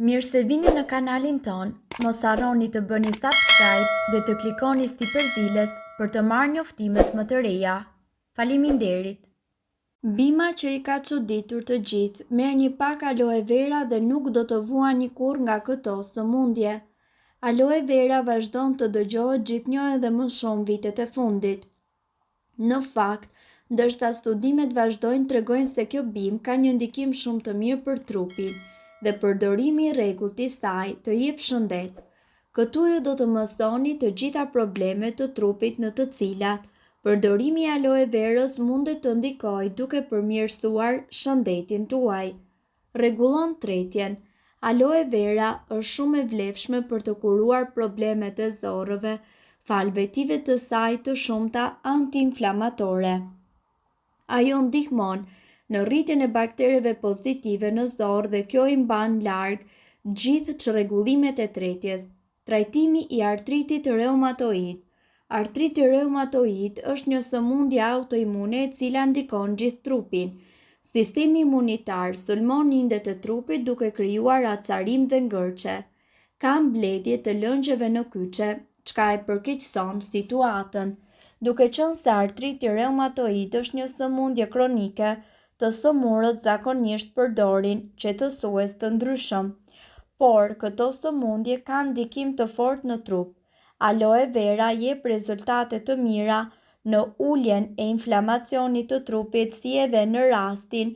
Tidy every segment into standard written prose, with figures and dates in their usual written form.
Mirë se vini në kanalin tonë, mos harroni të bëni subscribe dhe të klikoni sipër ziles për të marrë njoftimet më të reja. Faleminderit! Bima që i ka çuditur të gjithë, merrni pak aloe vera dhe nuk do të vuani kurrë nga këto sëmundje. Aloe vera vazhdon të dëgjohet gjithnjë edhe më shumë vitet e fundit. Në fakt, ndërsa studimet vazhdojnë tregojnë se kjo bimë ka një ndikim shumë të mirë për trupin dhe përdorimi i rregullt i saj të jep shëndet. Këtu ju do të mësoni të gjitha problemet të trupit në të cilat përdorimi i aloe verës mundet të ndikojë duke përmirësuar shëndetin tuaj. Rregullon tretjen. Aloe vera është shumë e vlefshme për të kuruar problemet e zorrëve, falë vetive të saj të shumta antiinflamatore. Ajo ndihmon në rritjen e baktereve pozitive në zorrë dhe kjo i mban larg gjithë çrregullimet e tretjes. Trajtimi i artritit reumatoid. Artriti reumatoid është një sëmundje autoimune e cila ndikon gjithë trupin. Sistemi imunitar sulmon indet e trupit duke krijuar acarim dhe ngërçe. Ka mbledhje të lëngjeve në kyçe, çka e përkeqëson situatën. Duke qenë se artriti reumatoid është një sëmundje kronike, Të sëmurët zakonisht përdorin qetësues të ndryshëm. Por, këto sëmundje kanë ndikim të fortë në trup. Aloe vera jep rezultate të mira në uljen e inflamacionit të trupit si edhe në rastin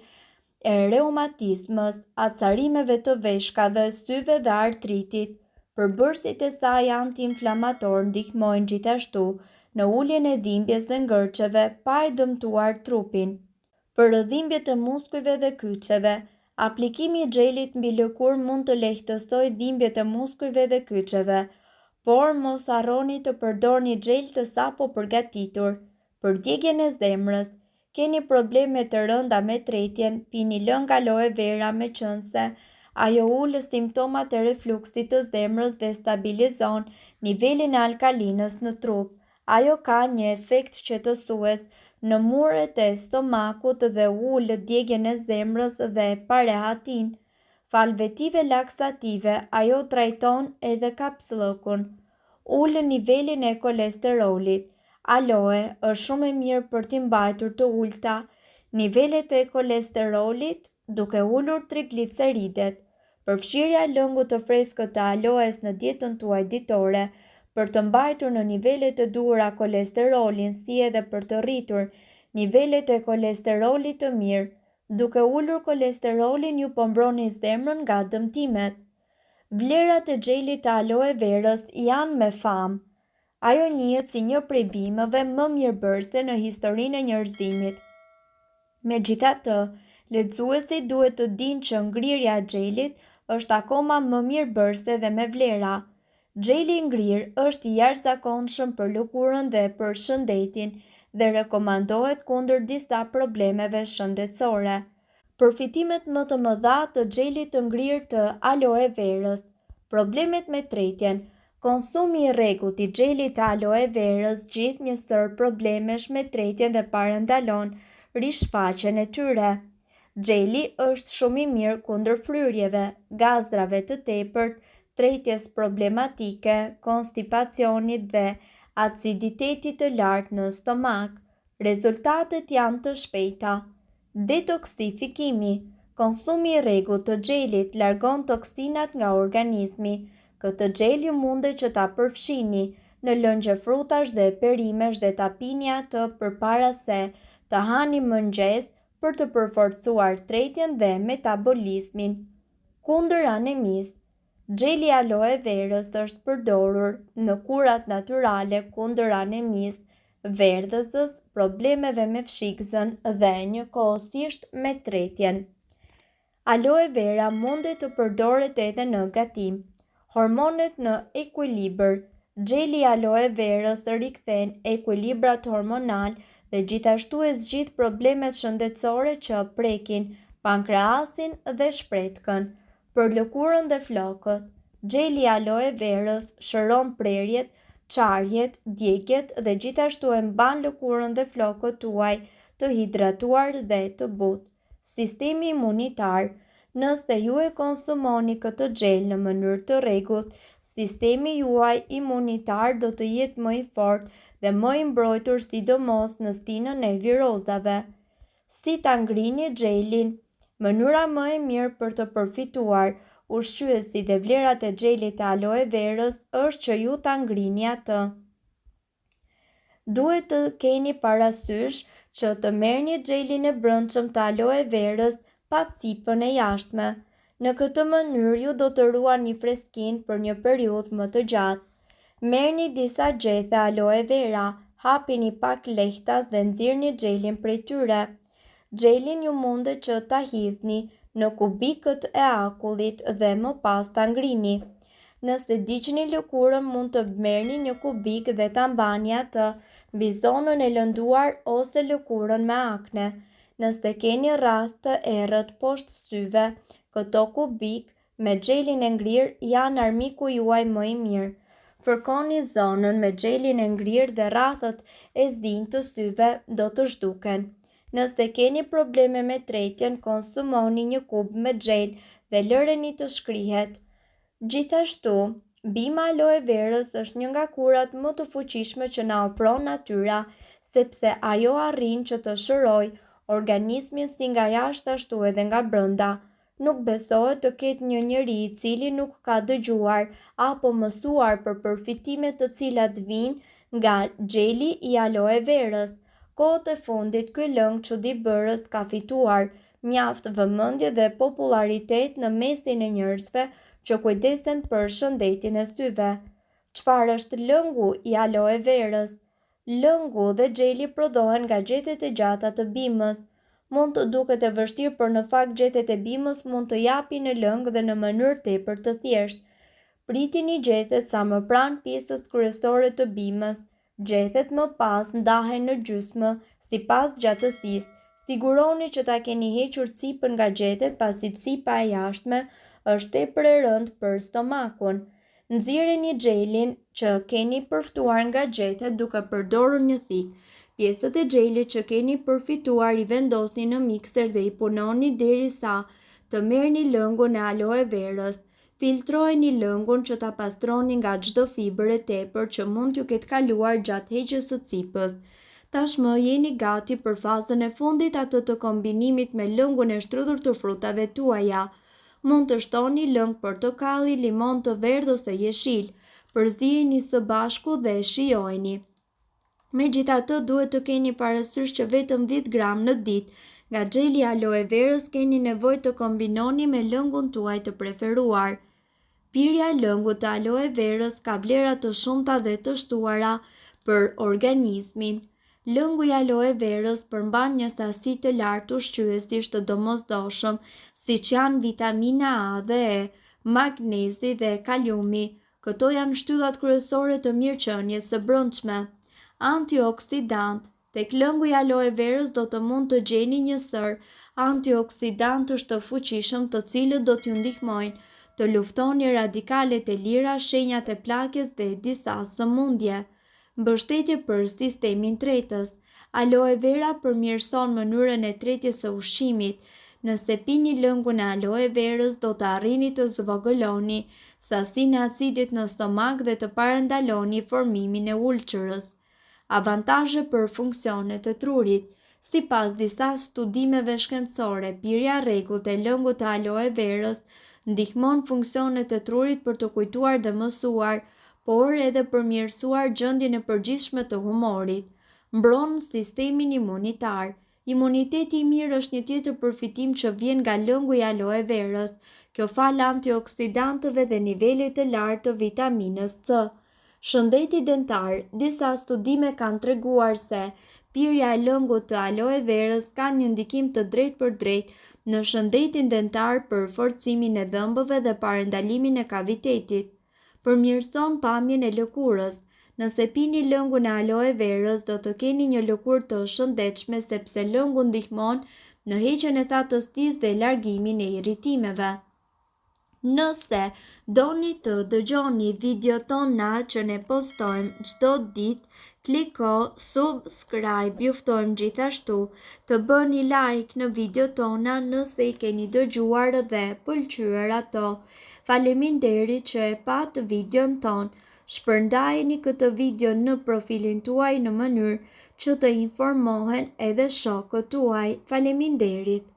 e reumatizmës, acarimeve të veshkave, syve dhe artritit. Përbërësit e saj anti-inflamatorë ndihmojnë gjithashtu në uljen e dhimbjes dhe ngërçeve pa e dëmtuar trupin. Për dhimbjet e muskujve dhe kyçeve, aplikimi i xhelit mbi lëkurë mund të lehtësojë dhimbjet e muskujve dhe kyçeve, por mos harroni të përdorni xhel të sapo përgatitur. Për djegien e zemrës, keni probleme të rënda me tretjen, pini lëng aloe vera meqenëse ajo ul simptomat e refluksit të zemrës dhe stabilizon nivelin e alkalinës në trup. Ajo ka një efekt qetësues në muret e stomakut dhe ul djegien e zemrës dhe parehatinë. Falë vetive laksative, ajo trajton edhe kapsllëkun. Ul nivelin e kolesterolit. Aloe është shumë e mirë për t'i mbajtur të ulëta nivelet e kolesterolit, duke ulur trigliceridet. Përfshirja e lëngut të freskët të aloes në dietën tuaj ditore për të mbajtur në nivelet e duhura kolesterolin si edhe për të rritur nivelet e kolesterolit të mirë. Duke ulur kolesterolin ju po mbroni zemrën nga dëmtimet. Vlerat e xhelit të aloe verës janë me famë. Ajo njihet si një prej bimëve më mirëbërëse në historinë e njerëzimit. Megjithatë, lexuesit duhet të dinë që ngrirja e xhelit është akoma më mirëbërëse dhe me vlera. Xheli i ngrirë është i jashtëzakonshëm për lëkurën dhe për shëndetin dhe rekomandohet kundër disa problemeve shëndetësore. Përfitimet më të mëdha të xhelit të ngrirë të aloe verës. Problemet me tretjen. Konsumi i rregullt i xhelit të aloe verës zgjidh një sërë problemesh me tretjen dhe parandalon rishfaqjen e tyre. Xheli është shumë i mirë kundër fryrjeve, gazrave të tepërt, tretjes problematike, konstipacionit dhe aciditetit të lartë në stomak. Rezultatet janë të shpejta. Detoksifikimi, Konsumi i rregullt të xhelit largon toksinat nga organizmi. Këtë xhel ju mundet që ta përfshini në lëngje frutash dhe perimesh dhe ta pini atë përpara se të hani mëngjes për të përforcuar tretjen dhe metabolizmin. Kundër anemisë, Xheli i aloe verës është përdorur në kurat natyrale kundër anemisë, verdhëzës, problemeve me fshikëzën dhe njëkohësisht me tretjen. Aloe vera mundet të përdoret edhe në gatim. Hormonet në ekuilibër. Xheli i aloe verës rikthen ekuilibrat hormonalë dhe gjithashtu e zgjidh problemet shëndetësore që prekin pankreasin dhe shpretkën. Për lëkurën dhe flokët, xheli i aloe verës shëron prerjet, çarjet, djegiet dhe gjithashtu e mban lëkurën dhe flokët tuaj të hidratuar dhe të butë. Sistemi imunitar. Nëse ju e konsumoni këtë xhel në mënyrë të rregullt, sistemi juaj imunitar do të jetë më i fortë dhe më i mbrojtur sidomos në stinën e virozave. Si ta ngrini xhelin? Mënyra më e mirë për të përfituar ushqyesit dhe vlerat e xhelit të aloe verës është që ju ta ngrini atë. Duhet të keni parasysh që të merrni xhelin e brendshëm të aloe verës pa cipën e jashtme. Në këtë mënyrë ju do të ruani freskinë për një periudhë më të gjatë. Merrni disa gjethe aloe vera, hapini pak lehtas dhe nxirrni xhelin prej tyre. Xhelin ju mundet që ta hidhni në kubikët e akullit dhe më pas ta ngrini. Nëse digjni lëkurën mund të merrni një kubik dhe ta mbani atë mbi zonën e lënduar ose lëkurën me akne. Nëse keni rrathë të errët poshtë syve, këto kubikë me xhelin e ngrirë janë armiku juaj më i mirë. Fërkoni zonën me xhelin e ngrirë dhe rrathët e zinj të syve do të zhduken. Nëse keni probleme me tretjen, konsumoni një kub me xhel dhe lëreni të shkrihet. Gjithashtu, bima aloe verës është një nga kurat më të fuqishme që na ofron natyra, sepse ajo arrin që të shërojë organizmin si nga jashtë ashtu edhe nga brenda. Nuk besohet të ketë një njeri i cili nuk ka dëgjuar apo mësuar për përfitimet të cilat vijnë nga xheli i aloe verës. Kohët e fundit ky lëng çudibërës ka fituar mjaft vëmendje dhe popullaritet në mesin e njerëzve që kujdesen për shëndetin e syve. Çfarë është lëngu i aloe verës? Lëngu dhe xheli prodhohen nga gjethet e gjata të bimës. Mund të duket e vështirë, por në fakt gjethet e bimës mund të japin lëng dhe në mënyrë tepër të thjeshtë. Pritini gjethet sa më pranë pjesës kryesore të bimës. Gjethet më pas ndahen në gjysmë sipas gjatësisë. Sigurohuni që ta keni hequr cipën nga gjethet pasi cipa e jashtme është tepër e rëndë për stomakun. Nxirreni xhelin që keni përftuar nga gjethet duke përdorur një thikë. Pjesët e xhelit që keni përfituar i vendosni në mikser dhe i punoni derisa të merrni lëngun e aloe verës. Filtrojeni lëngun që ta pastroni nga çdo fibër e tepërt që mund t'ju ketë kaluar gjatë heqjes së cipës. Tashmë jeni gati për fazën e fundit atë të kombinimit me lëngun e shtrydhur të frutave tuaja. Mund të shtoni lëng portokalli, limon të verdhë ose jeshil. Përziejini së bashku dhe shijojeni. Megjithatë, duhet të keni parasysh që vetëm 10 gram në ditë nga xheli i aloe verës keni nevojë të kombinoni me lëngun tuaj të preferuar. Pirja e lëngut të aloe verës ka vlera të shumta dhe të shtuara për organizmin. Lëngu i aloe verës përmban një sasi të lartë ushqyesish të domosdoshëm, siç janë vitamina A dhe E, magnezi dhe kaliumi. Këto janë shtyllat kryesore të mirëqenies së brendshme. Antioksidantë. Tek lëngu i aloe verës do të mund të gjeni një sërë antioksidantësh të fuqishëm të cilët do t'ju ndihmojnë të luftoni radikalet e lira, shenjat e plakjes dhe disa sëmundje. Mbështetje për sistemin tretës. Aloe vera përmirëson mënyrën e tretjes së ushqimit. Nëse pini lëngun e aloe verës do të arrini të zvogëloni sasinë e acidit në stomak dhe të parandaloni formimin e ulçerës. Avantazhe për funksionet e trurit. Sipas disa studimeve shkencore, pirja e rregullt e lëngut të aloe verës ndihmon funksionet e trurit për të kujtuar dhe mësuar, por edhe përmirësuar gjendjen e përgjithshme të humorit. Mbron sistemin imunitar. Imuniteti i mirë është një tjetër përfitim që vjen nga lëngu i aloe verës, kjo falë antioksidantëve dhe nivelit të lartë të vitaminës C. Shëndeti dentar, Disa studime kanë treguar se pirja e lëngut të aloe verës ka një ndikim të drejtpërdrejtë në shëndetin dentar për forcimin e dhëmbëve dhe parandalimin e kavitetit. Përmirëson pamjen e lëkurës. Nëse pini lëngun e aloe verës, do të keni një lëkurë të shëndetshme sepse lëngu ndihmon në heqjen e thatësisë dhe largimin e irritimeve. Nëse doni të dëgjoni videot tona që ne postojmë çdo ditë, Kliko subscribe, ju ftojmë gjithashtu të bëni like në videot tona nëse i keni dëgjuar dhe pëlqyer ato. Faleminderit që e patë videon tonë. Shpërndajeni këtë video në profilin tuaj në mënyrë që të informohen edhe shokët tuaj. Faleminderit!